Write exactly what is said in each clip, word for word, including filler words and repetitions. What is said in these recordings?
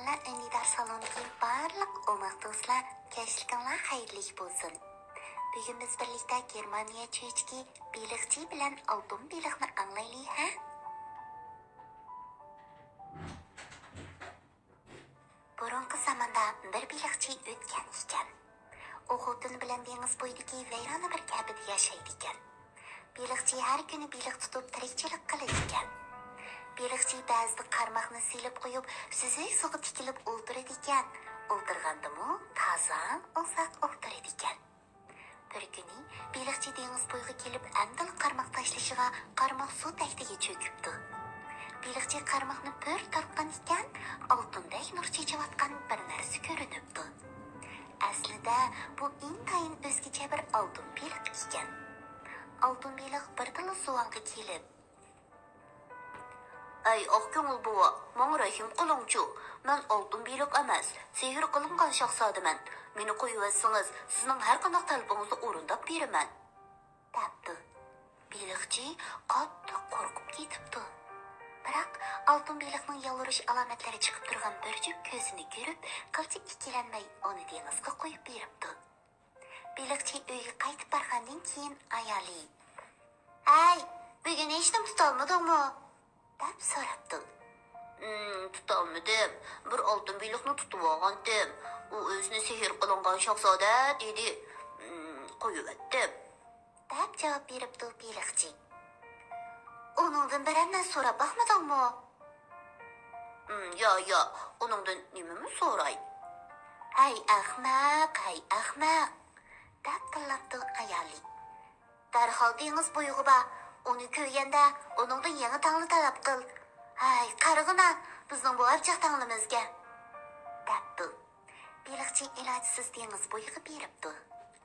ئۈندىدار سالونىدىكى بارلىق ئوماق دوستلار، كەچلىكىڭلار خەيرلىك بولسۇن. بۈگۈن بىز بىرلىكتە گېرمانىيە چۆچىكى بېلىقچى بىلەن ئالتۇن بېلىقنى ئاڭلايلى، ھە؟ بۇرۇنقى زاماندا بىر بېلىقچى ئۆتكەن ئىكەن. ئۇ خوتۇنى بىلەن دېڭىز بويىدىكى ۋەيرانە بىر كەپىدە ياشايدىكەن. بېلىقچى ھەر كۈنى بېلىق تۇتۇپ تىرىكچىلىك قىلىدىكەن. بېلىقچى بەزىدە قارماقنى سېلىپ قويۇپ، سۈزۈك سۇغا تىكىلىپ ئولتۇرىدىكەن. ئولتۇرغاندىمۇ تازا ئۇزاق ئولتۇرىدىكەن. بىر كۈنى بېلىقچى دېڭىز بويىغا كېلىپ، ئەمدىلا قارماق تاشلىشىغا قارماق سۇ تەكتىگە چۆكۈپتۇ. بېلىقچى قارماقنى بىر تارتقان ئىكەن، ئالتۇندەك نۇر چېچىۋاتقان بىر نەرسە كۆرۈنۈپتۇ. ئەسلىدە بۇ ئىنتايىن ئۆزگىچە بىر ئالتۇن بېلىق ئىكەن. ئالتۇن بېلىق بىردىنلا زۇۋانغا كېلىپ، ئەي ئاق كۆڭۈل بوۋا، ماڭا رەھىم قىلىڭچۇ! مەن ئالتۇن بېلىق ئەمەس، سېھىر قىلىنغان شاھزادىمەن. مېنى قويۇۋەتسىڭىز، سىزنىڭ ھەر قانداق تەلىپىڭىزنى ئورۇنداپ بېرىمەن، دەپتۇ. بېلىقچى قاتتىق قورقۇپ كېتىپتۇ. بىراق ئالتۇن بېلىقنىڭ يالۋۇرۇش ئالامەتلىرى چىقىپ تۇرغان بىر جۈپ كۆزىنى كۆرۈپ، قىلچە ئىككىلەنمەي ئۇنى دېڭىزغا قويۇپ بېرىپتۇ. بېلىقچى ئۆيگە قايتىپ بارغاندىن كېيىن ئايالى، ھەي، بۈگۈن ھېچنېمە تۇتالمىدىڭمۇ؟ دەپ سوراپتۇ. ئىم، تۇتالمىدىم. بىر ئالتۇن بېلىقنى تۇتۇۋالغانتىم. ئۇ ئۆزىنى سېھىر قىلىنغان شاھزادە دېدى. ئىم، قويۇۋەتتىم، دەپ جاۋاب بېرىپتۇ بېلىقچى. ئۇنىڭدىن بىرەر نەرسە سوراپ باقمىدىڭمۇ؟ ئىم، يا، يا، ئۇنىڭدىن نېمىمۇ سوراي؟ ھەي ئەخمەق، ھەي ئەخمەق، دەپ تىللاپتۇ ئايالى. دەرھال دېڭىز بويىغا بار، ئۇنى كۆرگەندە ئۇنىڭدىن يېڭى تاڭلا تەلەپ قىل. ھەي قارىغىنا، بىزنىڭ بۇ ئابجاق تاڭلىمىزگە، دەپتۇ. بېلىقچى ئىلاجسىز دېڭىز بويىغا بېرىپتۇ.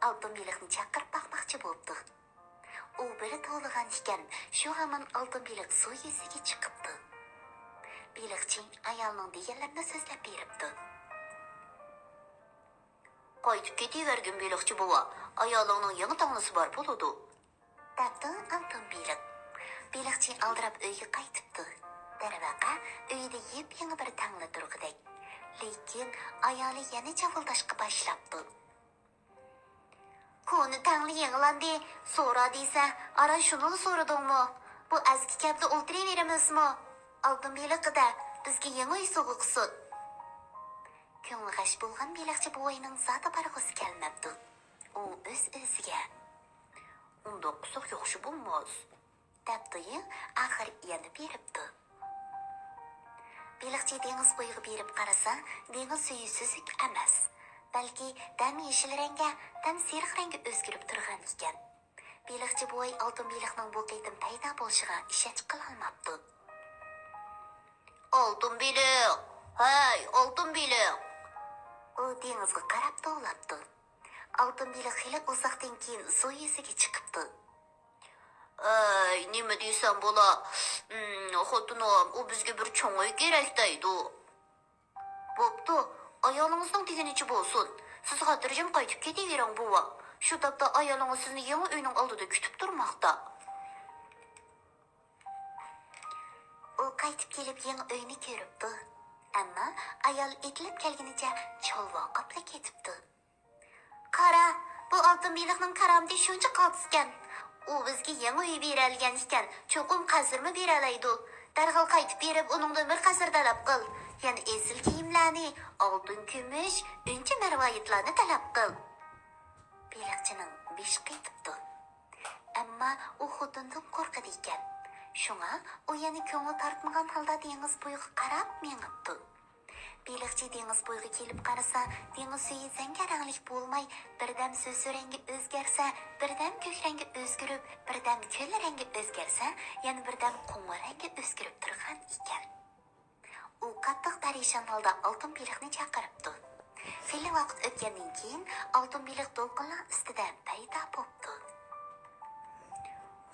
ئالتۇن بېلىقنى چاقىرىپ باقماقچى بوپتۇ. ئۇ بىر توۋلىغان ئىكەن، شۇ ھامان ئالتۇن بېلىق سۇ يۈزىگە چىقىپتۇ. بېلىقچى ئايالنىڭ دېگەنلىرىنى سۆزلەپ بېرىپتۇ. قايتىپ كېتىۋەرگىن بېلىقچى بوۋا، ئايالىڭنىڭ يېڭى تاڭلىسى بار بولىدۇ، دەپتۇ ئالتۇن بېلىق. بېلىقچى ئالدىراپ ئۆيگە قايتىپتۇ. دەرۋەقە، ئۆيىدە يېپيېڭى بىر تاڭلا تۇرغۇدەك. لېكىن ئايالى يەنە جاۋىلداشقا باشلاپتۇ. كونا تاڭلا يېڭىلاندى، سورا دېسە، ئاران شۇنىلا سورىدىڭمۇ؟ بۇ ئەسكى كەپتە ئولتۇرۇۋېرىمىزمۇ؟ ئالتۇن بېلىققا دە، بىزگە يېڭى ئۆي سوۋغا قىلسۇن. كۆڭلى غەش بولغان بېلىقچى بوۋاينىڭ زادى بارغۇسى كەلمەپتۇ. ئۇ ئۆز-ئۆزىگە، ئۇنداق قىلساق ياخشى بولماس، دەپتۇ-يۇ، ئاخىر يەنە بېرىپتۇ. بېلىقچى دېڭىز بويىغا بېرىپ قارىسا، دېڭىز سۈيى سۈزۈك ئەمەس، بەلكى دەم يېشىل رەڭگە، دەم سېرىق رەڭگە ئۆزگىرىپ تۇرغان ئىكەن. بېلىقچى بوۋاي ئالتۇن بېلىقنىڭ بۇ قېتىم پەيدا بولۇشىغا ئىشەنچ قىلالماپتۇ. ئالتۇن بېلىق! ھەي، ئالتۇن بېلىق! ئۇ دېڭىزغا قاراپ توۋلاپتۇ. ئالتۇن بېلىق خېلى ئۇزاقتىن كېيىن سۇ يۈزىگە چىقىپتۇ. ئەي، نېمە دېسەم بولا؟ ئىم، خوتۇنۇم، ئۇ بىزگە بىر چوڭ ئۆي كېرەك دەيدۇ. بوپتۇ، ئايالىڭىزنىڭ دېگىنىچە بولسۇن. سىز خاتىرجەم قايتىپ كېتىۋېرىڭ، بوۋا. شۇ تاپتا ئايالىڭىز سىزنى يېڭى ئۆينىڭ ئالدىدا كۈتۈپ تۇرماقتا. ئۇ قايتىپ كېلىپ يېڭى ئۆينى كۆرۈپتۇ. ئەمما ئايال ئېتىلىپ كەلگىنىچە چالۋاقاپلا كېتىپتۇ. قارا، بۇ ئالتۇن بېلىقنىڭ كارامىتى شۇنچە قالتىسكەن. ئۇ بىزگە يېڭى ئۆي بېرەلىگەن ئىكەن، چوقۇم قەسىرمۇ بېرەلەيدۇ. دەرھال قايتىپ بېرىپ، ئۇنىڭدىن بىر قەسىر تەلەپ قىل. يەنە ئېسىل كىيىملەرنى، ئالتۇن، كۈمۈش، ئۈنچە مەرۋايىتلارنى تەلەپ قىل. بېلىقچىنىڭ بېشى قېتىپتۇ. ئەمما ئۇ خوتۇندىن قورقىدىكەن. شۇڭا ئۇ يەنە كۆڭلى تارتمىغان ھالدا دېڭىز بويىغا قاراپ مېڭىپتۇ. بېلىقچى دېڭىز بويىغا كېلىپ قارىسا، دېڭىز سۈيى زەڭگەر رەڭلىك بولماي، بىردەم سۈرسۈ رەڭگە ئۆزگەرسە، بىردەم كۆك رەڭگە ئۆزگىرىپ، بىردەم كۆل رەڭگە ئۆزگەرسە، يەنە بىردەم قوڭۇر رەڭگە ئۆزگىرىپ تۇرغان ئىكەن. ئۇ قاتتىق پەرىشان ھالدا ئالتۇن بېلىقنى چاقىرىپتۇ. خېلى ۋاقىت ئۆتكەندىن كېيىن، ئالتۇن بېلىق دولقۇنلار ئۈستىدە پەيدا بوپتۇ.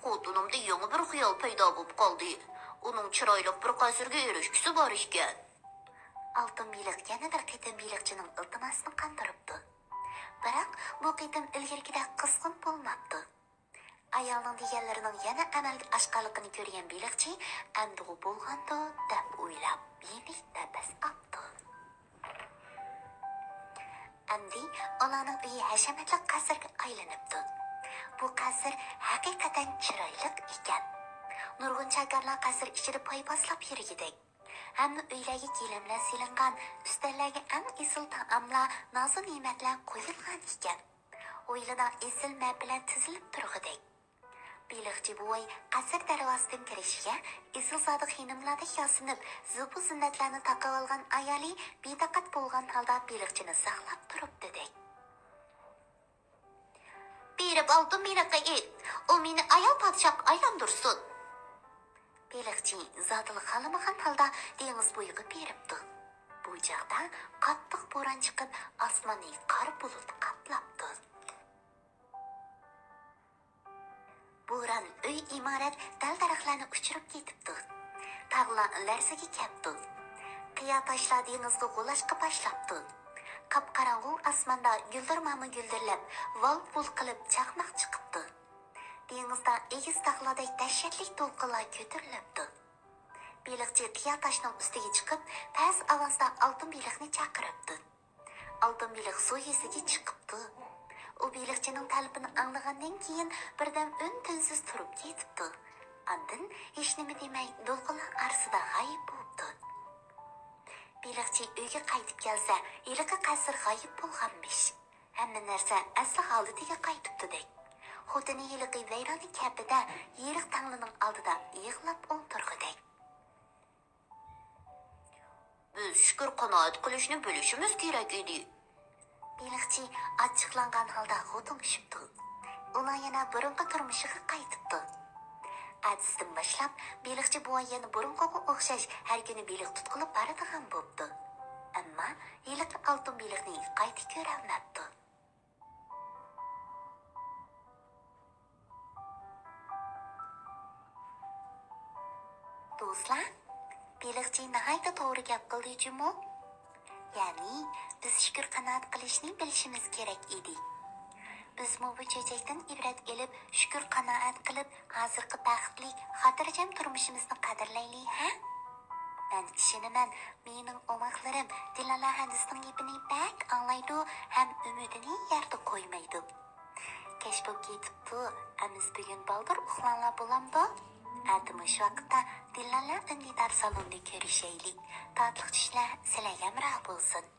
خوتۇنۇمدا يېڭى بىر خىيال پەيدا بولۇپ قالدى. ئۇنىڭ چىرايلىق بىر قەسىرگە ئېرىشكۈسى بار ئىكەن. ئالتۇن بېلىق يەنە بىر قېتىم بېلىقچىنىڭ ئىلتىماسىنى قاندۇرۇپتۇ. بىراق بۇ قېتىم ئىلگىرىكىدەك قىزغىن بولماپتۇ. ئايالنىڭ دېگەنلىرىنىڭ يەنە ئەمەلگە ئاشقانلىقىنى كۆرگەن بېلىقچى ئەمدىغۇ بولغاندۇ دەپ ئويلاپ، يېنىك نەپەس ئاپتۇ. ئەمدى ئۇلارنىڭ ئۆيى ھەشەمەتلىك قەسىرگە ئايلىنىپتۇ. بۇ قەسىر ھەقىقەتەن چىرايلىق ئىكەن. نۇرغۇن چاكارلار قەسىر ئىچىدە پايپاسلاپ يۈرگۈدەك. ھەممە ئۆيلەرگە گىلەملەر سېلىنغان، ئۈستەللەرگە ئەڭ ئېسىل تائاملار، نازۇ نېمەتلەر قويۇلغان ئىكەن. ھويلىدا ئېسىل مەپلەر تىزىلىپ تۇرغۇدەك. بېلىقچى بوۋاي قەسىر دەرۋازىدىن كىرىشىگە، ئېسىلزادە خېنىملاردەك ياسىنىپ، زىبۇ زىننەتلەرنى تاقىۋالغان ئايالى بىتاقەت بولغان ھالدا بېلىقچىنى ساقلاپ تۇرۇپتۇدەك. بېرىپ ئالتۇن بېلىققا ئېيت، ئۇ مېنى ئايال پادىشاھقا ئايلاندۇرسۇن. بېلىقچى زادىلا خالىمىغان ھالدا دېڭىز بويىغا بېرىپتۇ. بۇ چاغدا قاتتىق بوران چىقىپ، ئاسماننى قارا بۇلۇت قاپلاپتۇ. بوران ئۆي ئىمارەت، دەل-دەرەخلەرنى ئۇچۇرۇپ كېتىپتۇ. تاغلار لەرزىگە كەپتۇ. قىيا تاشلار دېڭىزغا غۇلاشقا باشلاپتۇ. قاپقاراڭغۇ ئاسماندا گۈلدۈرمامۇ گۈلدۈرلەپ، ۋال-ۋۇل قىلىپ چاقماق چىقىپتۇ. دېڭىزدا ئېگىز تاغلاردەك دەھشەتلىك دولقۇنلار كۆتۈرۈلۈپتۇ. بېلىقچى قىيا تاشنىڭ ئۈستىگە چىقىپ، پەس ئاۋازدا ئالتۇن بېلىقنى چاقىرىپتۇ. ئالتۇن بېلىق سۇ يۈزىگە چىقىپتۇ. ئۇ بېلىقچىنىڭ تەلىپىنى ئاڭلىغاندىن كېيىن، بىردەم ئۈن-تىنسىز تۇرۇپ كېتىپتۇ. ئاندىن ھېچنېمە دېمەي، دولقۇنلار ئارىسىدا غايىب بوپتۇ. بېلىقچى ئۆيگە قايتىپ كەلسە، ھېلىقى قەسىر غايىب بولغانمىش. ھەممە نەرسە ئەسلى ھالىتىگە قايتىپتۇدەك. خوتۇنى ھېلىقى ۋەيرانە كەپىدە يېرىق تەڭلىنىڭ ئالدىدا يىغلاپ ئولتۇرغۇدەك. بىز شۈكۈر قانائەت قىلىشنى بىلىشىمىز كېرەك ئىدى. بېلىقچى ئاچچىقلانغان ھالدا غودۇڭشىپتۇ. ئۇلار يەنە بۇرۇنقى تۇرمۇشىغا قايتىپتۇ. ئەتىسىدىن باشلاپ، بېلىقچى بوۋاي يەنە بۇرۇنقىغا ئوخشاش ھەر كۈنى بېلىق تۇتقىلى بارىدىغان بوپتۇ. ئەمما ھېلىقى ئالتۇن بېلىقنى قايتا كۆرەلمەپتۇ. دوستلار، بېلىقچى ناھايىتى توغرا گەپ قىلدى جۇمۇ. يەنى، بىز شۈكۈر قانائەت قىلىشنى بىلىشىمىز كېرەك ئىدى. بىزمۇ بۇ چۆچەكتىن ئىبرەت ئېلىپ، شۈكۈر قانائەت قىلىپ، ھازىرقى بەختلىك، خاتىرجەم تۇرمۇشىمىزنى قەدىرلەيلى، ھە؟ مەن ئىشىنىمەن، مېنىڭ ئوماقلىرىم دىلاللا ھەدىسنىڭ گېپىنى بەك ئاڭلايدۇ ھەم ئۈمىدىنى يەردە قويمايدۇ. كەچ بولۇپ كېتىپتۇ، ئەمىسە بۈگۈن بالدۇر ئۇخلاڭلار بولامدۇ؟ ئەتە مۇشۇ ۋاقىتتا دىلاللا ئۈندىدار سالوندا كۆرۈشەيلى. تاتلىق چۈشلەر سىلەرگە ھەمراھ بولسۇن.